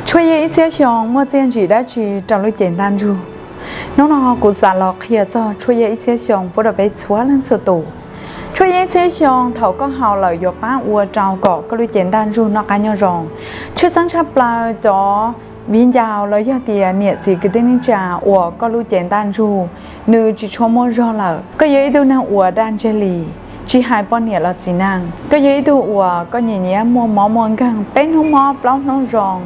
Tshuaj yej ib txhiab xyoo muaj txiaj ntsig dab tsi rau lub cev ntaj ntsug? Hnub no kuv xav los qhia txog tshuaj yej ib txhiab xyoo pub rau peb txhua leej txhua tus. Tshuaj yej ib txhiab xyoo thaum koj haus lawm yuav pab ua rau kom koj lub cev ntaj ntsug noj qab nyob zoo. Tshwj xeeb tshaj plaws cov viv ncaus los yog tias niam txiv kwv tij neej tsa uas koj lub cev ntaj ntsug nws tsis tshua muaj zog lawm, koj yog ib tug neeg uas daj ntseg li, tsis hais poj niam los txiv neej, koj yog ib tug uas koj nyiam nyiam muaj mob muaj nkeeg, peb hnub mob plaub hnub zoo,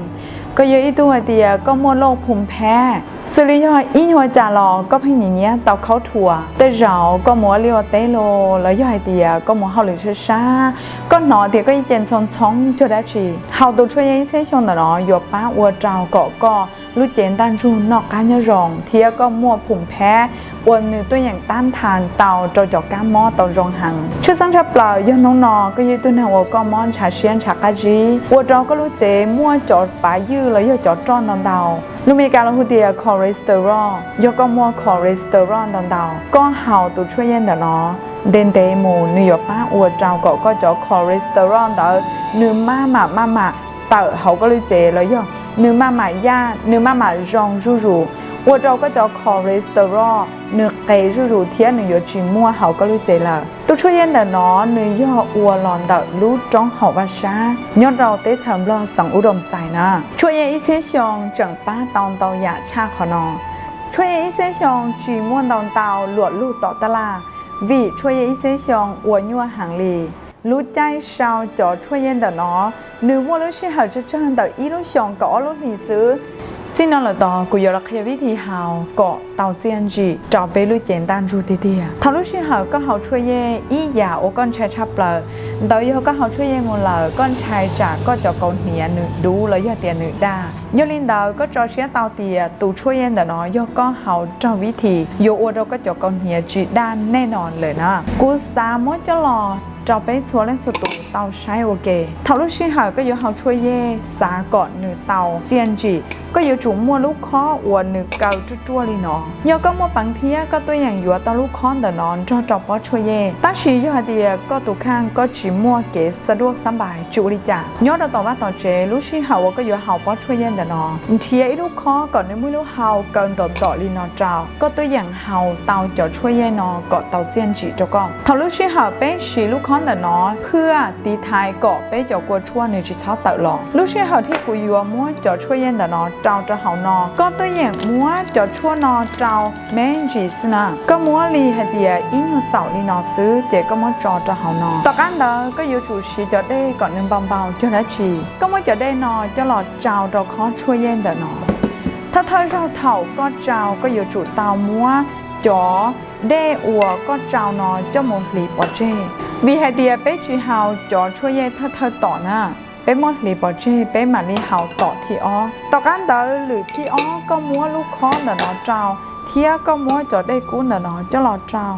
koj yog ib tug hais tias koj muaj loj phum phab, xws li yog ib nyuag cas los koj pheej nyiam nyiam tau khaub thuas, tej zaum koj mus ua liaj ua teb los los yog hais tias koj mus hauj lwm sab sab, koj hnov tias koj ib ce ntxhoo ntxhoo cuag dab tsi, haus tus tshuaj yej ib txhiab xyoo ntawm no yuav pab ua rau kom koj lub cev ntaj ntsug noj qab nyob zoo thiab koj muaj phum phab uas nws tuaj yeem tab nthas tau rau cov kab mob tau zoo heev. Tshwj xeeb tshaj plaws yog hnub no koj yog ib tug neeg uas koj mob ntshav siab ntshav qab zib ua rau koj lub cev muaj cov pav ywj los yog cov roj ntau ntau. Lus Meskas los hu tias cholesterol. Yog koj muaj cholesterol ntau ntau, koj haus tus tshuaj yej ntawm no ntev ntev mus nws yuav pab ua rau kom koj cov cholesterol ntawd nws maj mam maj mam tawm hauv koj lub cev los yog nws maj mam yaj, nws maj mam zoo zuj zus, ua rau koj cov cholesterol nws qes zuj zus thiab nws yuav tsis muaj hauv koj lub cev lawm. Tus tshuaj yej ntawm no nws yog ua los ntawm lub roob haum vaj sab nyob rau teb chaws Nplog xeev Ub Doo Xais na. Tshuaj yej ib txhiab xyoo tseem pab tau ntau yam tshaj qhov no. Tshuaj yej ib txhiab xyoo tsis muaj ntau ntau luam lug tom tab laj, vim tshuaj yej ib txhiab xyoo ua nyuaj heev li. Lub caij sau cov tshuaj yej ntawm no nws muaj lub sij hawm tsawg tsawg ntawm ib lub xyoos kaum ob lub hlis xwb. Txij no lawm tod kuv yuav los qhia vib thib haus kom tau txiaj ntsig rau peb lub cev ntaj ntsug tiag tiag. Thaum lub sij hawm koj haus tshuaj yej, ib yam uas koj ntshai tshaj plaws ntawd yog koj haus tshuaj yej mus lawm koj ntshai tsam koj cov kaus hniav nws dub los yog tias nws daj. Yog li ntawd koj tso siab tau tias tus tshuaj yej ntawm no yog koj haus raug vib thib yuav ua rau koj cov kaus hniav tsis daj nej no lawm na. Kuv xav muab coj los rau peb txhua leej txhua tus tau saib ua ke. Thaum lub sij hawm koj yuav haus tshuaj yej, xav kom nws tau txiaj ntsig, koj yuav tsum muaj lub khob uas nws kaw ruaj ruaj li no. Yog koj muaj peev thiab koj tuaj yeem yuav tau lub khob ntawm no nrog rau pob tshuaj yej. Tab sis yog hais tias koj tus kheej koj tsis muaj kev xa duaj xab npais, tsis ua li cas, nyob rau tom vaj tom tsev lub sij hawm uas koj yuav haus pob tshuaj yej ntawm no, nrhiav ib lub khob kom nws muaj ib lub hau kaw ntom ntom li no rau, koj tuaj yeem haus tau cov tshuaj yej no kom tau txiaj ntsig rau koj. Thaum lub sij hawm peb siv lub khob ntawm no phwj tiv thaiv kom peb cov kua tshuaj nws tsis txhob tawm los. Lub sij hawm thiab kuv yuav muab cov tshuaj yej ntawm no rau rau hauv no, koj tuaj yeem muab cov tshuaj no rau me ntsis xwb na. Koj muab li hais tias ib nyuag txaum li no xwb ces koj muab tso rau hauv no. Tom qab ntawd koj yuav tsum siv cov dej kom nws npau npau cuag dab tsi. Koj muab cov dej no coj los tsau rau khob tshuaj yej ntawm no. Thawj thawj zaug thaum koj tsau koj yuav tsum tau muab cov dej uas koj tsau no coj mus hliv pov tseg, vim hais tias peb tsis haus cov tshuaj yej thawj thawj tom na, peb muab hliv pov tseg peb mam li haus tom thib ob. Tom qab ntawd lwm thib ob koj muab lub khob ntawm no rau thiab koj muab cov dej kub ntawm no coj los rau.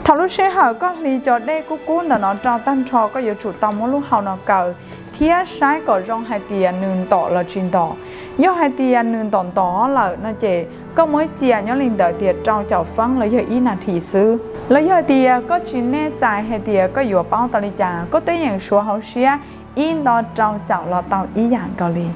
Thaum lub sij hawm koj hliv cov dej kub kub ntawm no rau tag nrho koj yuav tsum tau muab lub hau no kaw thiab saib kom zoo hais tias nws ntom los tsis ntom. Yog hais tias nws ntom ntom lawm no ces koj muab cia nyob li ntawd tias rau caum feeb los yog ib nas this xwb. Los yog tias koj tsis nej txais hais tias koj yuav paub tau li cas, koj tuaj yeem suav hauv siab ib nto rau caum los tau ib yam nkaus li.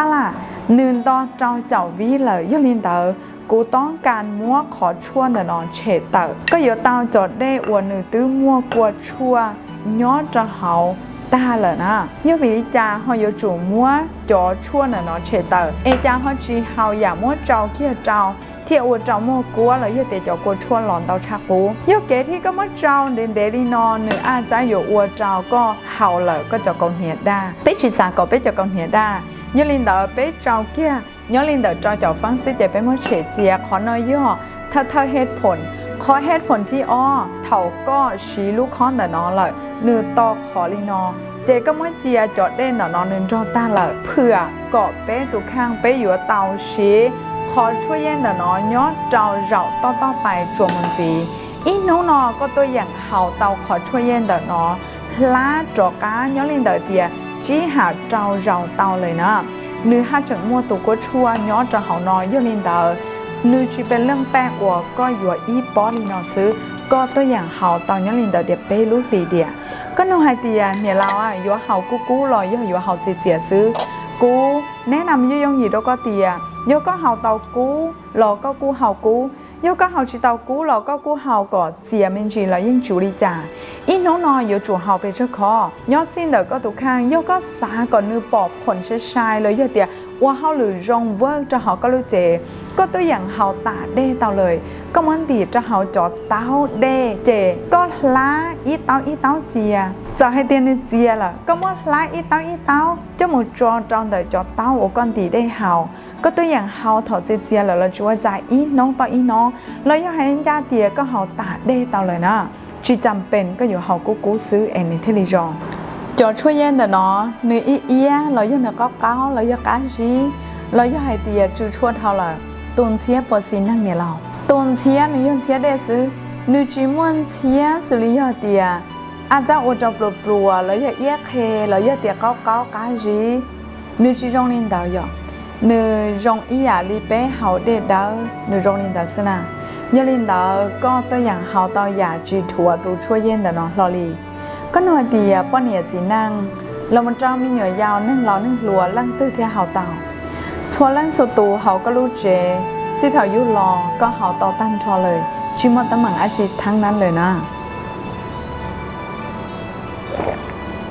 A lam, nws nto rau caum vib lawm, yog li ntawd kuv tob kas muab qhov tshuaj ntawm no tshem tawm. Koj yuav tau cov dej uas nws twb muaj kua tshuaj nyob rau hauv tag lawm na. Yog vim li cas ho yuav tsum muab cov tshuaj ntawm no tshem tawm, es cas ho tsis haus yam muab tsau kiag rau thiaj ua rau muaj kuab los yog tias cov kua tshuaj los ntau tshaj qub? Yog kev thiab koj muab tsau ntev ntev li no nws ab txab yuav ua rau koj haus lawm koj cov kaus hniav daj. Peb tsis xav kom peb cov kaus hniav daj, yog li ntawd peb tsau kiag nyob li ntawm rau caum feeb xwb ces peb muab tshem txias. Qhov no yog thawj thawj head point. Qhov head point thib ob, thaum koj siv lub khob ntawm no lawm nws to qhov li no, ces koj muab cia cov dej ntawm no nws nrog tag lawm. Phwam kom peb tus kheej peb yuav tau siv qhov tshuaj yej ntawm no nyob rau zaum toj toj pais tsuas mus ntxiv. Ib hnub no koj tuaj yeem haus tau qhov tshuaj yej ntawm no hlab rov qab nyob li ntawd tias tsib ham rau zaus tau lawm na, nws haj tseem muaj tus kuab tshuaj nyob rau hauv no. Yog li ntawd nws tsis pes leej paj uas koj yuav ib pob li no xwb, koj tuaj yeem haus tau nyob li ntawd tias peb lub hlis diam. Koj nug hais tias niam laus yuav haus kub kub los yog yuav haus txias txias xwb? Kuv neb na yooj yooj yim rau koj tias yog koj haus tau kub los koj kuj haus kub, yog koj haus tsis tau kub los koj kuj haus kom txias me ntsis los yeej tsis ua li cas. Ib hnub no yuav tsum haus pes tsawg khov. Nyob txij ntawm koj tus kheej, yog koj xav kom nws pom phom sai sai los yog tias ua hauj lwm zoo vawj rau hauv koj lub cev, koj tuaj yeem haus tas dej tau lawm. Koj muab ntim rau hauv cov taub dej ces koj hlab ib taub ib taub cia. Txawm hais tias nws txias lawm, koj muab hlab ib taub ib taub coj mus tso rau ntawm cov taub uas koj ntim dej haus. Koj tuaj yeem haus thaum txias txias lawm los tsis ua cas, ib hnub tau ib hnub, los yog hais ncaj tias koj haus tas dej tau lawm na, tsis tas pes koj yuav haus kub kub xwb es nws thiaj li zoo. Cov tshuaj yej ntawm no, nws ib iab los yog nws qaub qaub los yog qab zib, los yog hais tias tsw tshuaj dhau lawm, tus ntxhiab puas xis neej niam laus? Tus ntxhiab nws yog ntxhiab dej xwb, nws tsis muaj ntxhiab xws li yog tias ab txab ua rau pluas pluas los yog iab qhe los yog tias qaub qaub qab zib. Nws tsis zoo li ntawd yom. Nws zoo ib yam li peb haus dej dawb, nws zoo li ntawd xwb na. Yog li ntawd koj tuaj yeem haus tau yam tsis dhuav tus tshuaj yej ntawm no hlo li. Koj nug hais tias poj niam txiv neej los mus rau me nyuam yaus, neeg laus neeg hluas leej twg thiaj haus tau? Txhua leej txhua tus hauv koj lub tsev, txij thaum yug los koj haus tau tag nrho lawm, tsis muaj teeb meem dab tsi theeb neeb lawm na.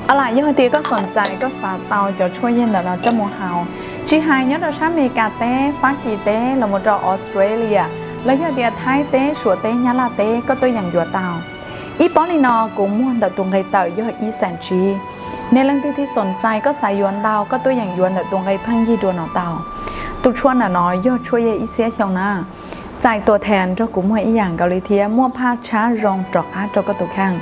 Aw, lam yog hais tias koj xoom cai koj xav tau cov tshuaj yej ntawm no coj mus haus, tsis hais nyob rau sab Amelikas teb, Fab Kis teb los mus rau Australia, los yog tias Thaib teb, Suav teb, Nyab Laj teb, koj tuaj yeem yuav tau. Ib pob li no kuv muag ntawm tus nqe tawm yog ib xees tsib. Nej leej twg tib xoom cai koj xav yuav ntau koj tuaj yeem yuav ntawm tus nqe pheej yig dua no tau. Tus tshuaj ntawm no yog tshuaj yej ib txhiab xyoo na. Txais tuam thees nrog kuv muag ib yam nkaus li thiab muaj phaj tshab zoo rov qab rau koj tus kheej.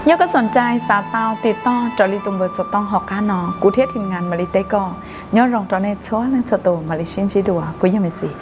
Yog koj xoom cai xav tau tiv toj raws li tus npawb xov tooj hauv qab no, kuv thiab thim ngas mam li teb koj. Nyob zoo rau nej txhua leej txhua tus, mam li sib ntsib dua, kuv yog Maiv Xis.